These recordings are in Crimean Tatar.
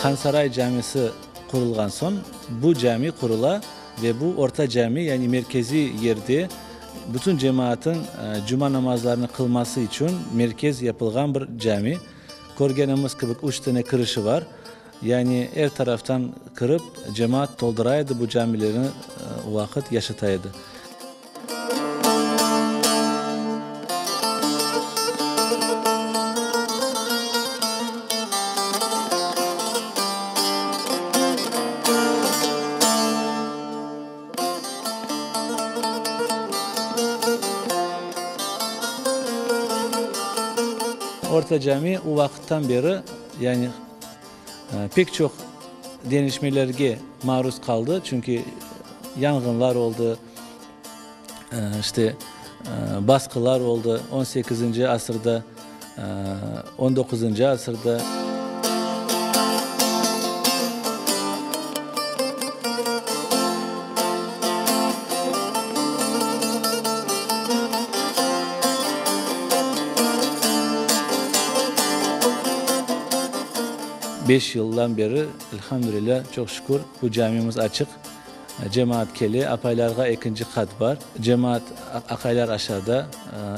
Hansaray camisi qurulğan soñ, bu cami qurula ve bu Orta Cami, yani merkeziy yerde bütün cemaatın cuma namazlarını qılması içün merkez yapılğan bir cami. Körgenimiz kibi, üç tane kirişi bar. Yani er taraftan kirip, cemaat toldura edi bu camilerni, o vaqıt yaşata edi. Orta Cami o vaqıttan beri, yani pek çoq deñişmelerge maruz qaldı, çünki yanğınlar oldı, işte, basqılar oldı on sekizinci asırda, on doquzıncı asırda. Beş yıldan beri, elhamdülilâ, çoq şükür, bu camimiz açıq. Cemaat kele, apaylarğa ekinci qat bar. Cemaat, aqaylar aşağıda.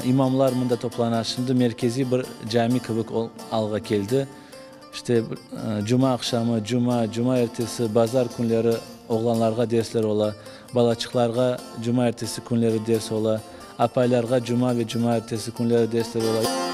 İmamlar mında toplana. Şimdi merkeziy bir cami kibi alğa keldi. İşte, cuma aqşamı, cuma, cumaertesi, bazar künleri oğlanlarğa dersler ola. Balaçıqlarğa cumaertesi künleri ders ola. Apaylarğa cuma ve cumaertesi künleri dersler ola.